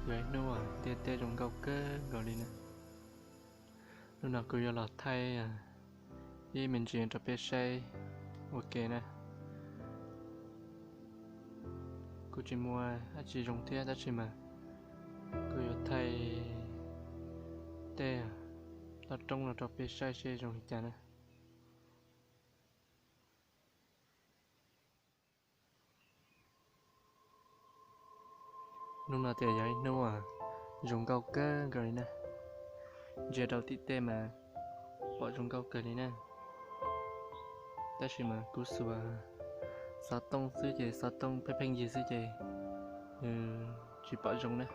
Yog ib hnub ntiaj teb zoo nkauj kawg nkaus li na. Hnub no kuv yuav los thaij ib me ntsis rau peb saib ua ke na. Kuv tsis muaj dab tsi zoo thiab tab sis mas kuv yuav thaij tej toj roob no rau peb saib seb zoo li cas na. Hnub no tias yog ib hnub zoo nkauj kawg nkaus li na. Ntsia rau tim tej mas pom zoo nkauj kawg li na. Tab sis mas kuv xuas xov tooj xwb ces xov tooj pheej pheej yig xwb ces nws tsis pom zoo na.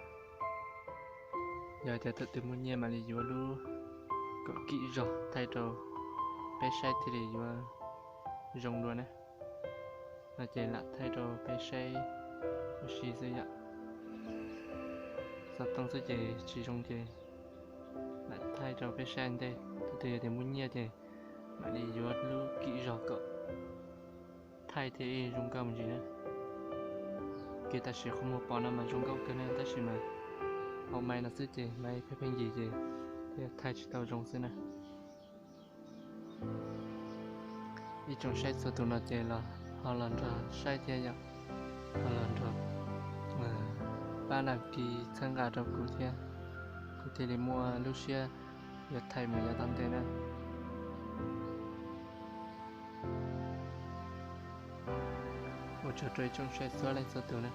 Yog tias thaum twg muaj nyiaj mam li yuav lub kom kim zog thaij rau peb saib thiaj li yuav zoo dua na. No ces lam thaij rau peb saib ua si xwb yom. Xov tooj xwb ces tsis zoo ces lam thaij rau peb saib ntej, thaum twg yog tias muaj nyiaj ces mam li yuav lub kim zog kom thaij thiaj zoo nkauj me ntsis na. Kev tam sim qhov muag pom no mas zoo nkauj kawg na tab sis mas hauv maiv no xwb ces maiv pheej pheej yig ces thiaj thaij tsis tau zoo xwb na. Ib tsoom saib txhua tus no ces los ho los nrog saib thiab yom, ho los nrog pab dag kis txhawb nqa rau kuv thiab, kuv thiaj li muaj lub siab yuav thaij mus yav tom ntej na. Ua tsaug rau ib tsoom saib txhua leej txhua tus na.